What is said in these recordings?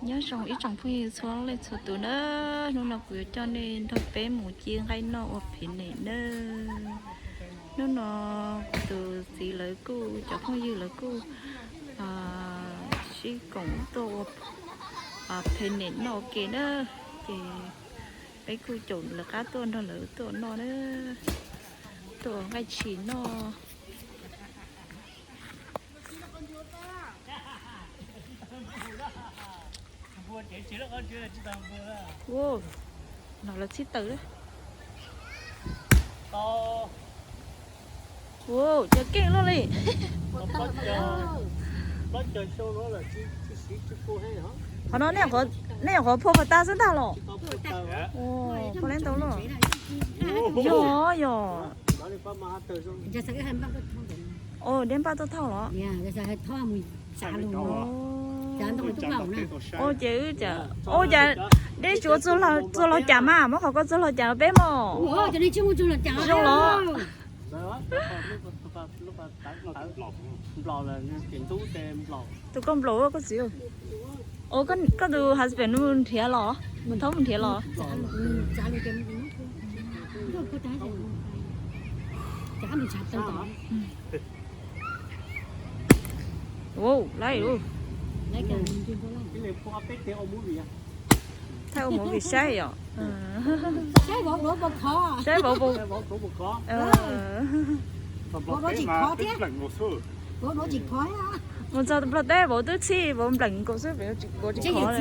Nyob zoo ib tsoom phooj ywg txhua leej txhua tus na, hnub no kuv yuav coj nej nrog peb mus ci nqaij noj ua phem nem na. Hnub no kuv tus txiv lawv kuj, cov phooj ywg lawv kuj sib koom tuaj ua phem nem noj ua ke na, ces peb kuj caum lawv qab tuaj nrog lawv tuaj noj na, tuaj ua nqaij tshis noj. Ua, no lawv txhib taws lawm. Ua, cov keej luaj li. Qhov no nej nyuam qhuav phua pas tag xwb ntag los? Ua, phua leej ntau luaj. Yog, yog. Ua, deb npaj tuaj thauj los? Ua, ces wb cas, ua cas deb tsis ua txuag los cas mas muab qhov ko txuag los cas peb mog. Zoo los. Tus koj nplaum koj txiv. Ua, koj tus husband nws mus nrhiav los? Mus thauj mus nrhiav los? Ua, laib. Thaij ua movie saib yom. Saib vauv, saib vauv. Mus txog Nplog teb vauv twb txhij, vauv npleem nkaus xwb, vauv tsis khov li.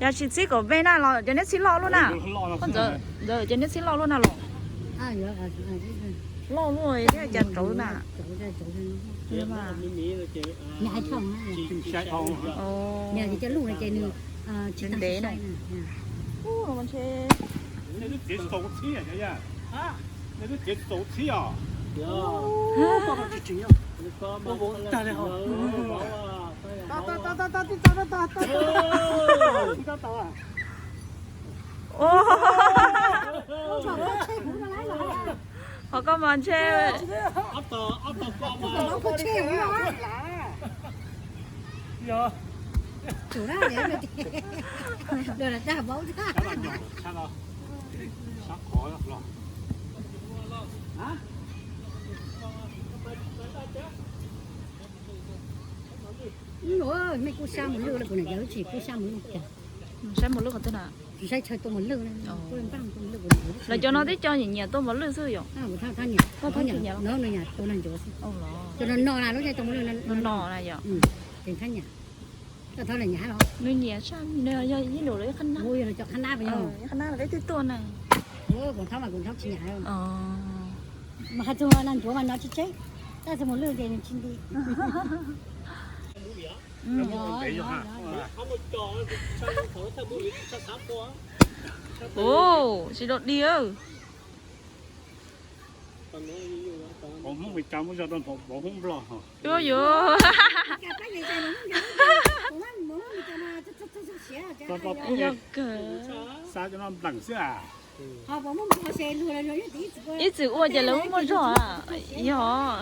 Yog tsis txhib kom me na los cov neb txhib loj luaj na. Koj ntxawm, ntxawm cov neb txhib loj luaj na los? Loj luaj thiab cas rauv na. Ntev no. Qhov koj mas ntshe. Mej kuj sab mus lwj, kuv niam yawg tsis kuj sab mus lwj. Sab mus lwj qhov twg na? Saib chaw tuaj mus lwj. Los cov no twb cov nyiam nyiam tuaj mus lwj xwb yom? No no na yom? Nws nyiam sab, nws yog ib nus lawv qhab nab, qhab nab lawv twb tuaj na. Mas hais txog nas ntsuav mas no tsis tseb, tab sis mus lwj ces nws tsis nti. Ua, tsis dog dig. Vauv Hmoob Mes Kas muab zog rau npam vauv Hmoob Nplog. Yuav, yuav. Yog kawg. Xav cov no npleem xwb as. Ib txwm ua ces lawv muaj zog. Yog.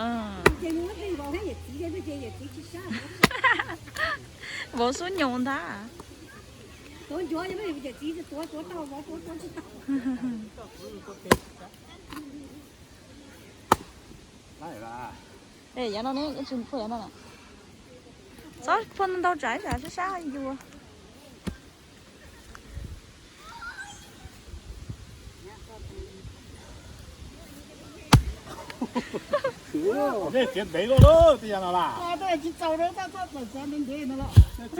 Vauv xub nyoos ntag. Tsis phua no, txhob phua ntau tsam sab sab yus. Nej txiav ntev luaj lawm tej yam no las. Nej txiav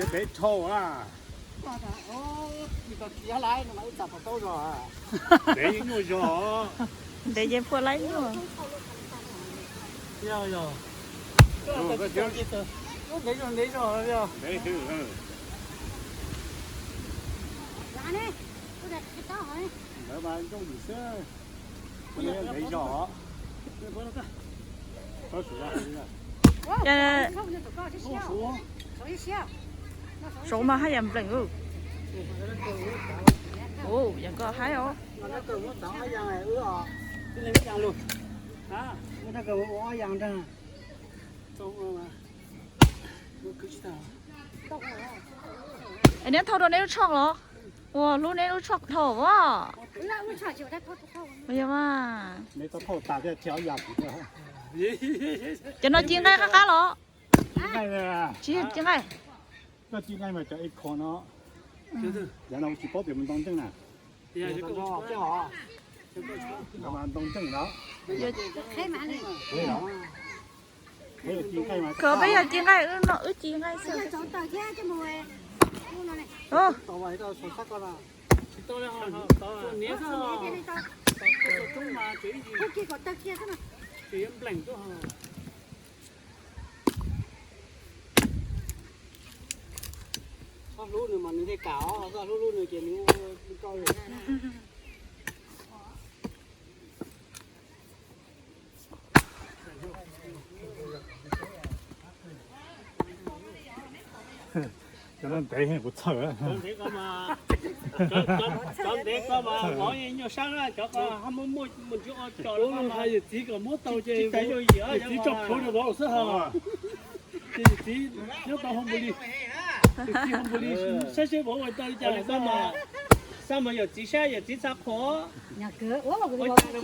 ntev dhau a. Ntev nyuaj zog. Ntev ces phua laib nyuaj. Ntev zog, ntev zog. Ntawd mas ncooj yim xwb. Ntev zog. Saud mas haj yam npleem. Yam koj haib os. Neb thauj rau neb lub tshooj los? Ua hlub neb lub tshooj dhau as. Yog mas. Cov no ci nqaij qab qab los? Ci nqaij. Koj ci nqaij mas cov ib kho no. Yav no kuv tsis paub tias mus ntoo ntseej na. Ntoo ntseej no. Koj peb yog ci nqaij, wb no wb ci nqaij xwb. Koj hlub nws mas nws thiaj kam os, koj hlub hlub nws ces nws ua koj. Cov no ntev kuv txhawj. Cov ntev ko mas vov nyuaj sab na, cov ko muaj muaj mus ntsib ua cos lawm. Yawm txiv kom muab tau ces yawm txiv tso plhuav rau vov xwb ho. Ces yawm txiv nyob tau hoo npus li, yawm txiv hoo npus li saib seb vov ua tau li cas. Xab mas yawm txiv saib yawm txiv txha qhuas.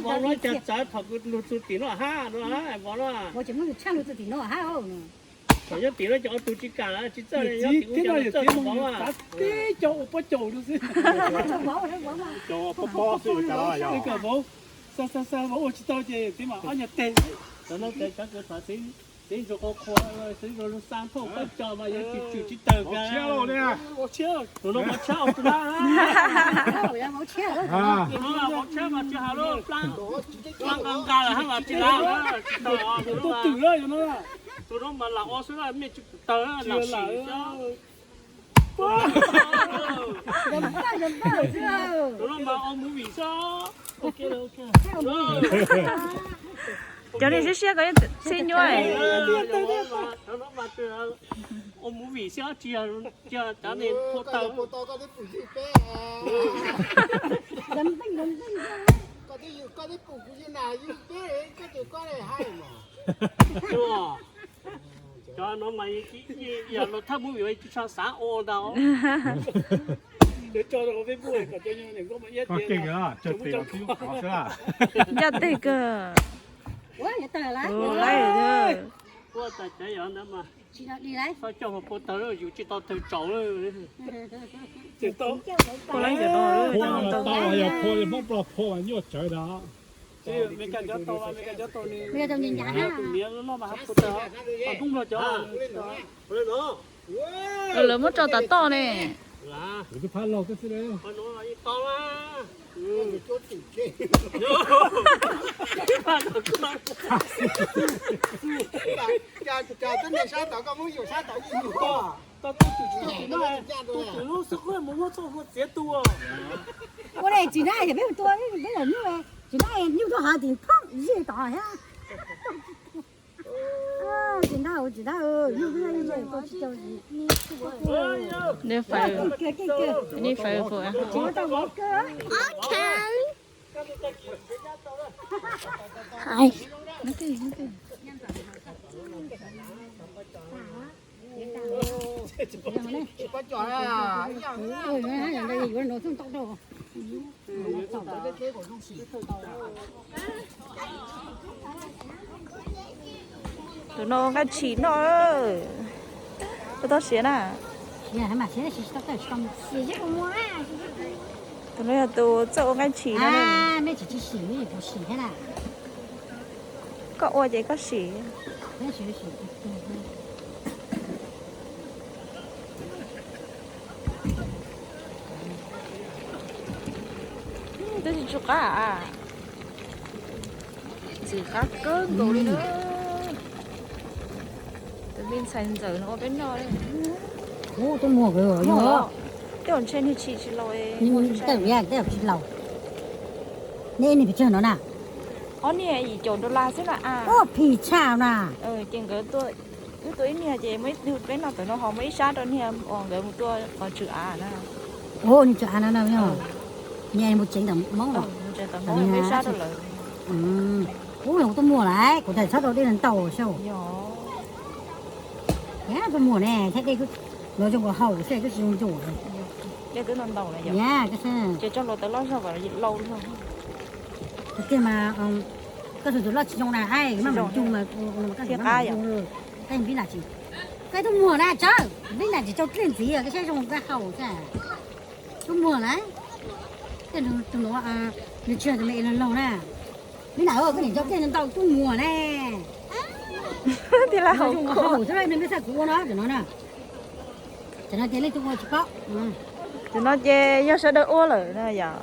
Vov no cas txawv thaum lug txug tim no hab no, vov no. Thaum nyob tim no ces ob tug tsis kam tsis txawj, yawm txiv thiab no yawm txiv mus txav tib co ua pob caus rau xwb. Pob pob xwb, kom vov xa xa xa vov ua tsis tau ces yawm txiv mam ob nyuag teg. Cov no ces cov kws thaum txiv ntsus qhuas qhuas, txiv ntsus lug xa thauj pob caus mas yawg tsis tswm tsis taws kiag. Tus no vov tshab ua tus lab, tus no vov tshab mas tsis hab lub plab nqa nqa lawm hab mas tsis lab, tsis tau. Tus no mas lam ua xwb, mej tsis taws lam sim xwb. Tus no mas ua movie xwb. Cov niag siab siab ko txhib nyuaj. Ua movie xwb, tsis yog cov niag phua taws. Cov no mas yog los thawj movie tsis tshua xav ua ntau. Koj keej, ncaj teg kawg. Ua laib. Koj coj mus pua taws yus tsis tau taws tsaus. Pua laib ntawm no, pua yog Hmoob Nplog pua mas nyuaj tsawv ntag. Tus niam no mas hab pua taws, Hmoob Nplog cov. Lawv muab tso tav toj ne. Kuv twb phab laug twb xwb. Cas twb niag sab tod koj muab yus sab tod yeej yus. Tus twm lub xwb koj mus muab txoj hlua txiav tu. Ua le tsis nab yog peb tua peb los nyuj, tsis nab nyuj tuaj hov tim phob zej tod thiab. Tsis nab, tsis nab, nyuj tuaj tsis tau. Keej keej, keej keej. Tus no ua nqaij tshis noj. Ua tau siav na. Tus no yog tus txawj ua nqaij tshis no. Koj ua ces koj sim. Twb tsis tsw qab. Ntxim qab kawg nkaus li na. Tus me ntxhais ntxawm no ua peb noj. Tej zaum ntshe niag tshis tsis laus. Tej zaum tsis laus. Nej niag pes tsawg no na? Ob niag yim caum dollar xwb na. Phim tshaj na. Ces nkawd tua, wb tua ib niag ces muaj ib tug peb noj tawm no ho muaj ib sab rau niag uas nkawd mus tua qhov tswm av na. Niag tswm av no na. Niag mus tsev ntawm Hmoob, mus tsev ntawm Hmoob, muaj ib sab rau lawv. Ub, kuv twb muaj lawm, kuv tsis txhob rau dej ntau xwb. Tus muag ne, thiab dej los zoo nkaus haus xwb, twb tsis zoo ncuav. Dej twb ntau ntau lawm yom. Ces tso hluav taws loj zog kom lau zog. Tiag mas, koj tus tus loj tsis zoo na, maj mam cug mas, koj thiaj qab yom. Koj npib nram tsis, koj tus muag na tsawv, npib nram tsis tau dlej ntxiv, koj saib zoo koj haus xwb. Tus muag na, tus no, nws tsis yog tus me es laug laug na. Npib nram koj niam tso dlej ntau tus muag na. Thiaj li haus, haus xwb, nws me xaj kuv ua no, cov no na. Cov no ces leej twg ua tsis paub. Cov no ces yog sawv daws ua lawm na yom.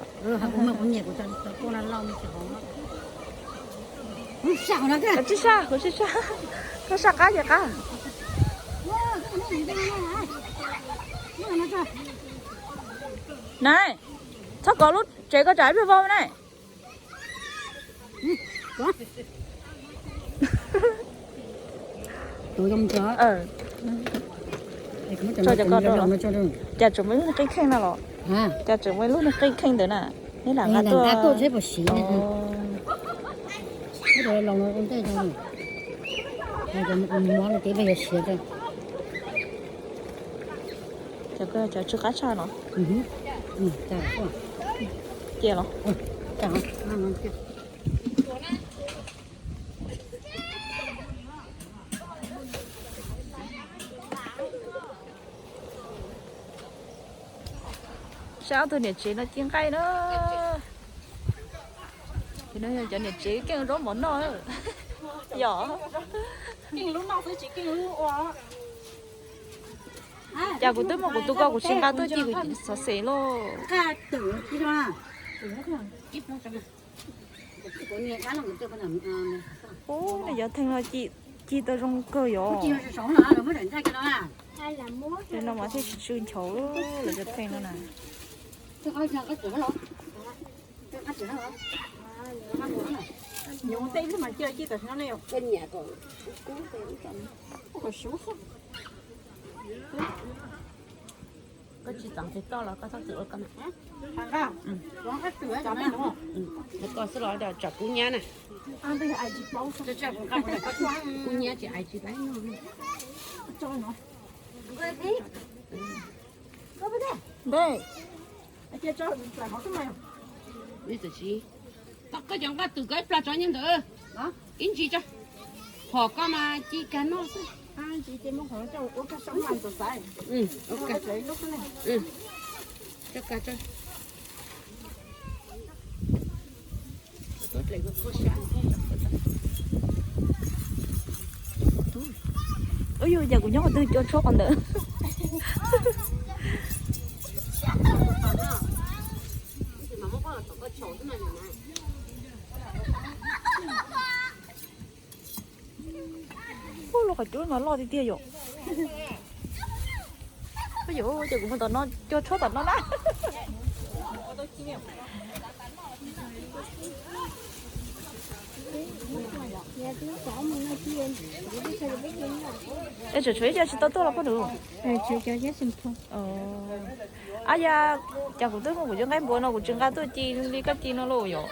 Kuv nyiam kuv cov ua no lau me tsis hov. Kuv tsis saj, kuv tsis saj, koj saj qab ces qab. Nais, txhob kov lub tsev koj tsam ib pliag vau na. Cas tseem muaj ib lub niag qij kheej no los? Cas tseem muaj ib lub niag qij kheej ntawd na? Neb lam nqa tuaj. Cov tsw qab tshaj no. Cia los. Saib ob tug niam tsev no ci nqaij na. Cov niam tsev keej zaub mov noj yom. Cas kuv twb muaj kuv tus ko kuv tsis nqa tuaj ci kuv xov xev lauj. Ub, nej cov theej no ci tau zoo kawg yom. Tej no mas thiaj tsis tsw nchaus lawv cov theej no na. Koj tsis txav tes toj los koj txhob txwm ua koj na. Koj xwb los tsam kub nyab na. Kub nyab tsis ais tsis tau. Npej, koj cov nqa twm koj ib plag tsov nyob ntawd. Ib ntsis tso. Hom koj mas ci kag noj xwb. Ub, yog kuv nyob qhov twg cua tshuab qhov ntawd. Ub, lub qhov cub no loj tiag tiag yom. Ub, yog ces kuv mus tom no, cua tshuab tom no na. Es tseem tshuav ib co tsis tau tuaj los poj niam? Ab ya, cas kuv twb muaj kuv cov nqaij npua no kuv tsis nqa tuaj ci li koj ci no lauj yom.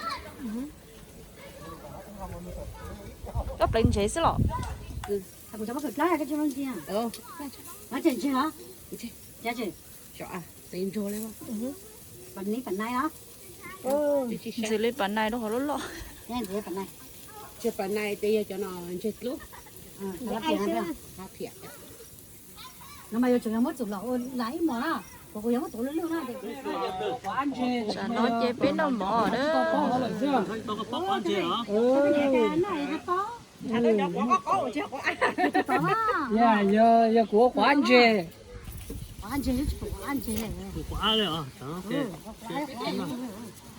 Koj pleev ntsev xwb los? Ntxim li pam nais rau qhov loj loj. Tsis pam nais ces yog cov no ntseg dlub. Tsam no ces peb noj mov na. Yog kuv ua quav ntses.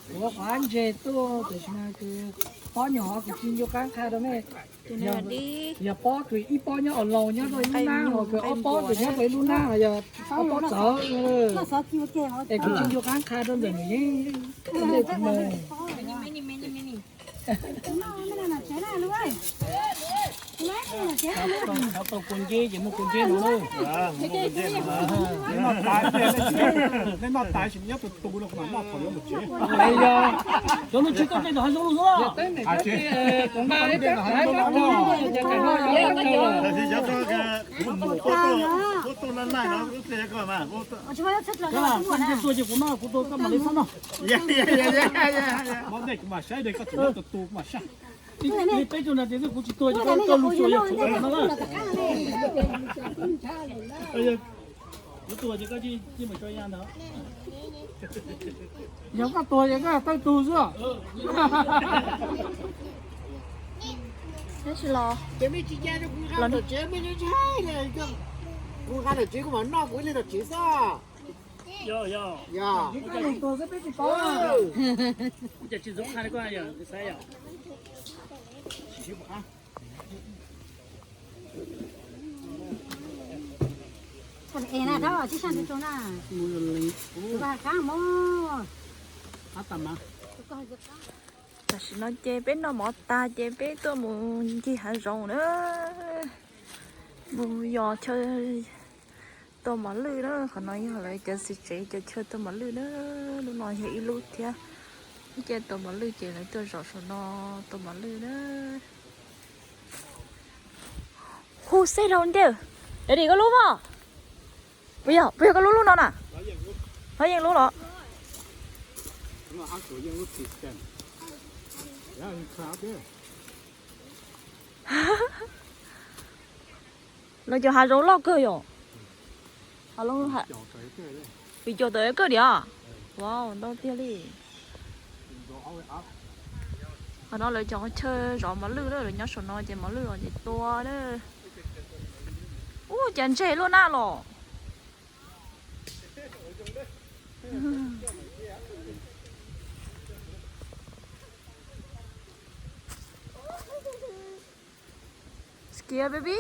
Kuv ua quav ntses tuaj tiam sis mas pob nyuag hov kuv tsis nco qab qha rau nej. Yog pob kws ib pob nyob os laus nyob rau ib lub nab, ho kws ob pob kws nyob rau ib lub nab, ho yog ob pob txawv. Es kuv tsis nco qab qha rau ntawm nws yeej ua ntej kuv mus. Tau kua nceb ces muaj kua nceb no. Nej noj tas tsis nyob tus tus no kuv mam noj thaum yuav mus tsev. Cov no tsis tau tej tom hav zoov los xwb. Tab sis cov tog kuv mus kuv tuaj laj laj no kuv tuaj koj mas. Koj tua ces kuv noj, kuv tua koj mam li xab noj. Mov dej kuv mam saib, koj tsis noj tus tu kuv mam saib. Peb caug na tes xwb kuv tsis tuag ces koj lug xyuas yog tshuav koj mam noj na. Kuv tuag ces koj cia mus tso ya ntawd. Yog koj tuag ces koj tawg tug xwb. Ces mej tsis ca rau kuv nqa tom tsev, mej ntshai, kuv nqa tom tsev kuv mam noj kuv ib leeg tom tsev xwb. Yog, yog. Yog. Koj tuag xwb peb tsis paub. Ces tsis ntxuav qha li koj yog xav yog. Tam sim no ces peb noj mov tag ces peb tuaj mus ncig hav zoov na, mus yos chaw tua mos lwj na. Qhov no yog lawv cov txiv tsev cov chaw tua mos lwj na. Lub no yog ib lub thiab, ib ce tua mos lwj ces lawv tuaj zom saum no tua mos lwj na. Hu xeb rau ntiag, ready koj lub mog? Puas yog, puas yog koj lub lub no na? Hov yeej lub los? Lawv cov hav zoov loj kawg yom? Vim caum tawm kawg diam? Wow, ntau tiag li. Qhov no lawv cov chaw zov mos lwj na, lawv nyob saum no ces mos lwj los ces tua na. Ub, cas ntseg luaj na los. Scared, baby?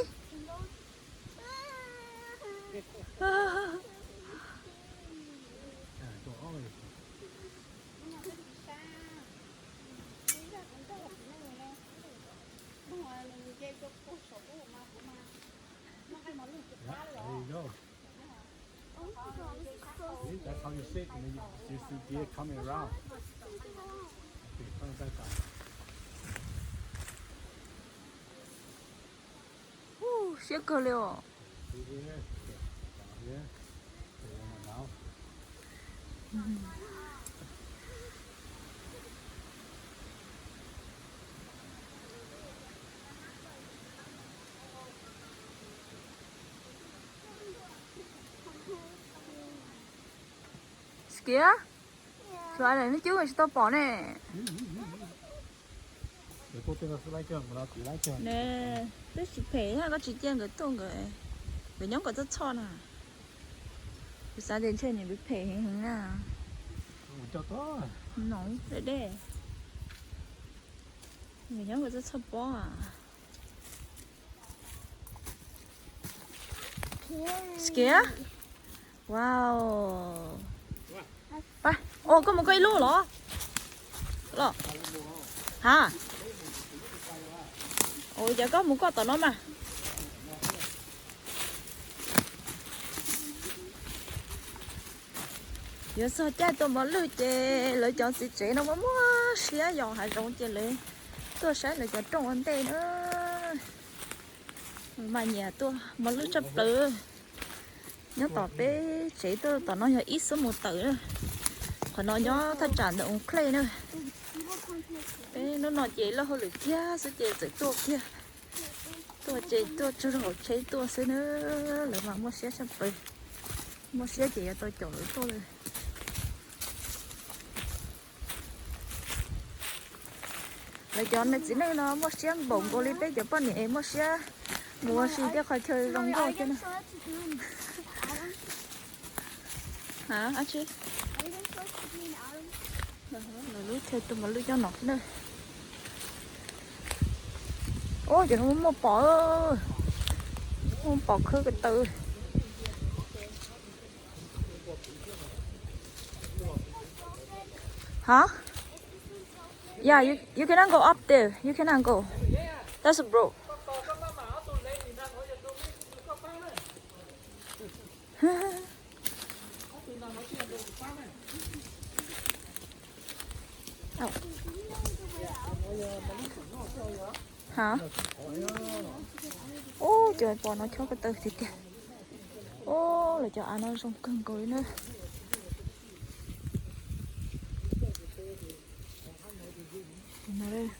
See, that's how you sit, and then you, you see deer coming around. Okay, turn back on. Ub, siab kawg li os. See here, down here, they wanna know. Scared? Tsuas nej cub tsis tau pom ne. Ne, twb tsis phem thiab, koj tsis cia nkawd tuaj, nkawd, nkawd nyob nkawd txoj txhoj na. Kuv xav tias ntshe nws phem heev heev na. No, deb deb. Nkawd nyob nkawd txoj txhoj pob. Scared? Wow. Ua, koj mus koj ib lub los? Los? Ha? Ua, ces koj mus koj tom no mas. Yuav txog caij tua mos lwj ces lawv cov txiv tsev no muaj muaj siab yos hav zoov ces lawv tuaj saib lawv cov rooj ua ntej na. Mas nyiam tua mos lwj tshaj plaws. Nyob tom peb tsev tuaj tom no yog ib xuab moos tawm na. Qhov no nyob thaj tsam ntawm Eau Clay na. Peb hnub no ces loj hauj lwm kiag xwb ces txawm tuaj kiag. Tuaj ces tuaj tsaug zog hauv tsheb tuaj xwb na. Lawv mas muaj siab tshaj plaws. Muaj siab ces yuav tau caum lawv tuaj li. Lawv cov me txiv neej no muaj siab npaum nkaus li peb cov poj niam muaj siab mus ua si tej qhov chaw zoo nkauj thiab na. Lawv lub chaw tua mos lwj coj no na. Ub, cov no muaj pom, muaj pom khwb ko taw. Huh? Yeah, you, you cannot go up there. You cannot go. That's broke. Hả? Cov pom no chob ko taw tiag tiag. Ub, lawv cov av no zoo kawg nkaus li na.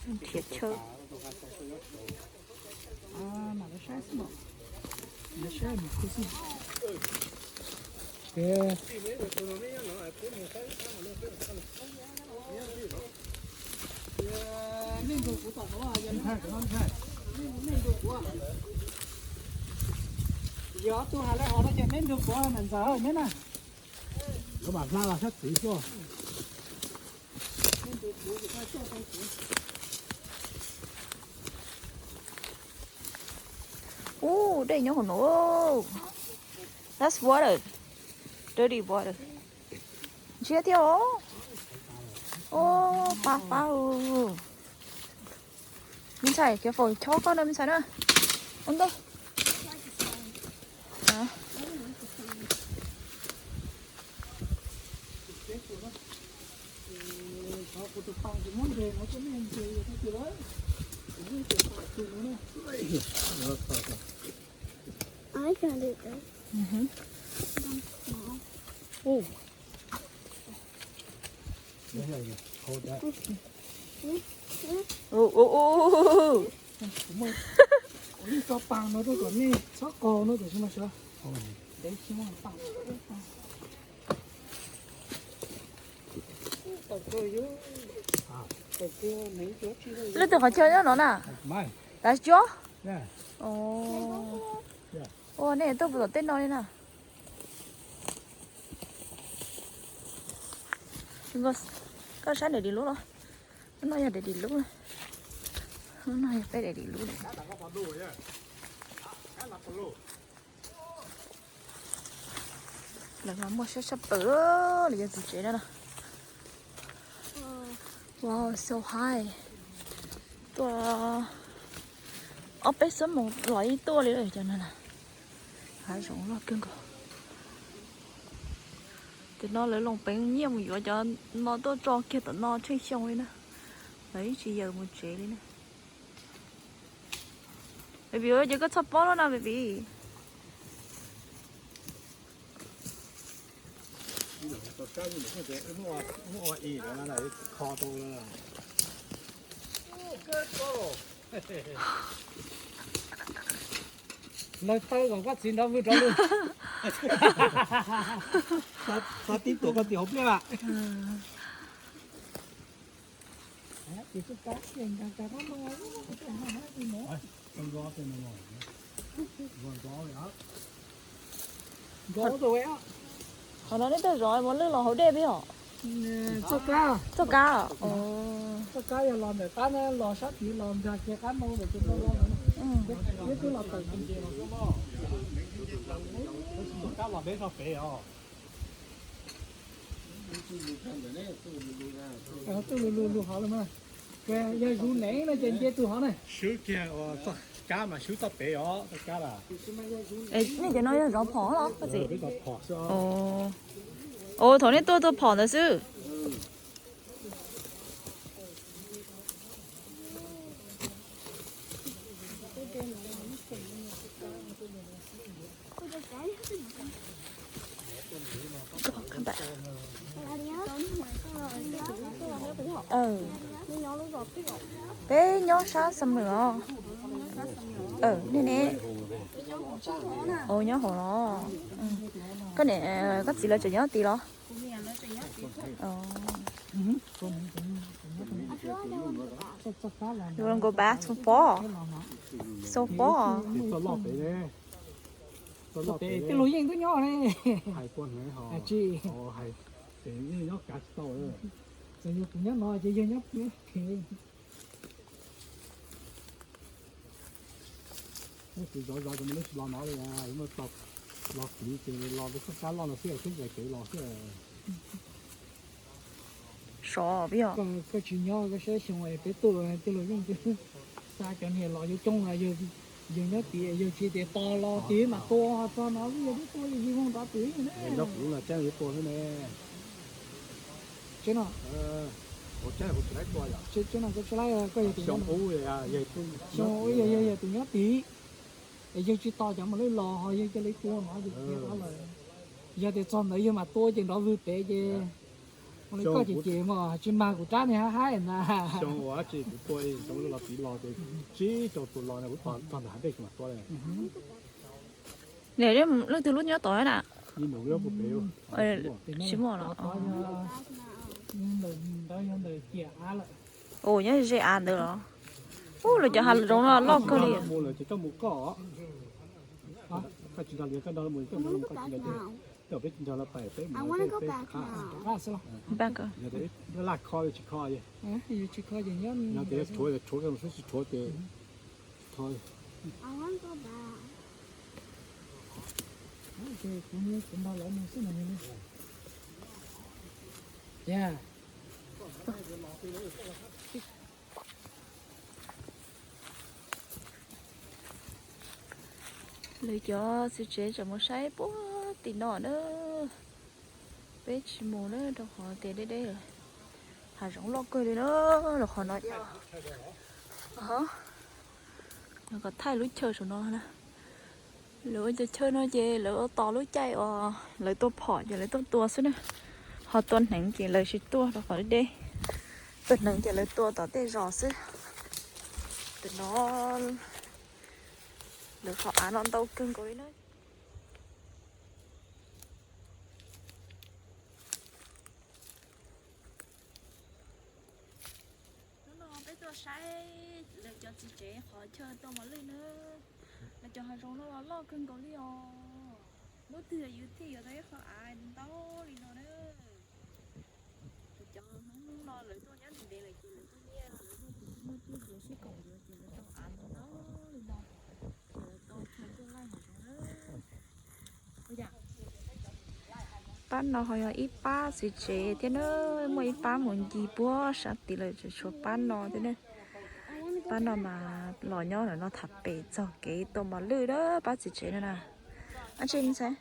Nrhiav chaw. Yog tus hais lawv hov no ces neb nrug kuv ntawm ntxawm neb na. Kuv mam hla los sab txiv xwb. Ub, dej nyob hauv no. That's water. Dirty water. Ntshiab thiab os. Ub, pab pab. Me ntxhais, careful, chob koj no me ntxhais na. Ua ntej. Ub, ub, ub, ub. Ua ib tsob paj no rau kom nej txhob qaug no tiam sis mas sawv. Leej twg qhov chaw nyob no na? Lav Cuab. Ua nej tuaj puas tom tej no li na? Koj saib daim di lub los? Lub no yog daim di lub, lub no yog peb daim di lub. Lawv mas muaj siab tshaj plaws li, yog tus tsev no na. Wow, so high. Tuaj ob peb xuab moos los ib tuaj li cov no na. Hav zoov loj kawg nkaus. Ces no lawv loo peev nyiaj mus yuav cov no tuaj tso kiag tom no tsheej xyoo li na. Lawv yeej tsis yaws mus tsev li na. Baby, ces koj txhob pob lawm na baby. Lawv taw kom koj txiv nrov vwg rov lug. Xav tib tuam koj txiv hauv pliaj. Qhov no nej tuaj zov mos lwj los hauv dej peb os? Txoj kab. Txoj kab. Txoj kab yog los ntawm qab, los sab tid los nkag kiag qab no ntawm tus no los. Peb twb los tawm tus ntses los xwb. Txoj kab los deb tso pem os. Tuj lug lug lug hov lawm mas. Yog zus nev no ces nce tus hov na. Swb kiag txoj kab mas swb txoj pem os, txoj kab a. Nej cov no yog zov phom los koj txiv? Ua thaum nej tuaj tuaj phom ntawd xwb. Peb nyob sab Xam Lwm os. Nej ne? Ua nyob hauv los? Koj niam koj txiv lawv tseem nyob tid los? You wanna go back to far? So far. Tej lus yeej twb nyob ne. Txawm yog kuv nyob no ces yog nyob pem. Kuv zov zov cov no lub tsis los no li, los kiv ces los rau txoj kab loj no xwb, xwb ncaim kev los xwb. Sov peb yog. Koj tsis nyob koj saib xyoo peb tuaj tej lus yeej twb xa cov niag los yuav coob, yawg nyob tid, yawg tsis tias tos los tid mas tua txog no yawg twb tua yawg mus nrov tid. Nyob kuv lub no tseeb yuav tua xwb ne. Tseeb no. Tseeb no koj tsis laib, koj yog tus nyob tid. Es yawg tsis tos cov mos lwj los ho yawg cia li tua no ces khiav tau lawm. Yog tias txog ntawd yawg mam tua ces nrov vwg pem ces ua li koj ces ces mas tsis mag kuv rab ni hab haib na. Xyoo ua dab tsi kuv tua xyoo los txiv los ces tsib rau tus los kuv tos txog ntawm hav dej kuv mam tua li. Leej twg lub nyob tod na? Tsis muaj los. Ua nyob ze av ntawd los. Ub, lawv cov hav zoov no loj kawg li. Lawv cov txiv tsev tseem mus saib puag tim no na. Peb tsis mus na rau qhov tias deb deb lawm. Hav zoov loj kawg li na, los qhov no yog, kom thaij lub chaw saum no na. Lawv ua cov chaw no ces lawv ua tos lub caij uas lawv tua phom ces lawv tuaj tua xwb na. Ho tua hneev ces lawv tsis tuaj rau qhov deb deb. Tua hneev ces lawv tua tom tej zos xwb. Tam no lawv qhov av no ntau kawg nkaus li na. Hnub no peb tuaj saib lawv cov txiv tsev qhov chaw tua mos lwj na. Lawv cov hav zoov no los loj kawg nkaus li os. Hnub twg yus thiaj yuav tau ib qho av ntau li no na. Lawv cov hnub no lawv tuaj nyob ntev ntev lawm ces lawv tuaj nyiaj lawv tuaj tsis muaj tub ces sib koom yuav ces lawv tau av ntau li no. Ces lawv tau chaw tuaj laij hav zoov na. Pab no ho yog ib pab txiv tsev thiab na, muaj ib pab mus ncig puag sab tid lawm, tseem tshuav pab no thiab ne. Pab no mas los nyob ntawm no tham pem txog kev tua mos lwj na, pab txiv tsev no na. Ab tsi me ntxhais,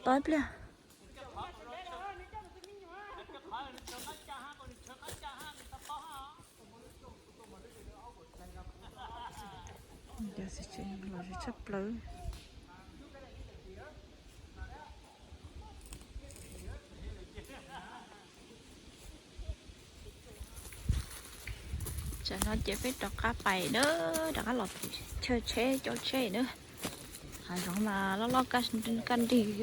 tos ib pliag. Cov txiv tsev los tshaj plaws. Tsam no ces peb rov qab pais na, rov qab los chaw tsheb coj tsheb na. Hav zoov mas loj loj kaj nrig.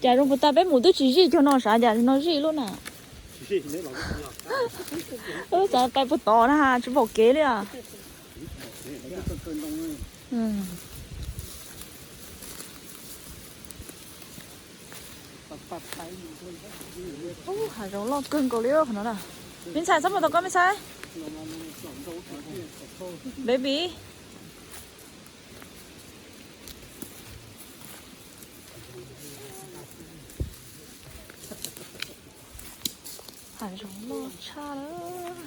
Cas zoo puas tas peb mus twb tsis zij cog no sav, cas no zij lub na. Xav pais puag tod na, tsis pom kev li os. Hav zoov loj kawg nkaus li qhov no na. Me ntxhais, txhob mus tom koj me ntxhais. Baby. Hav zoov loj tshaj lawm.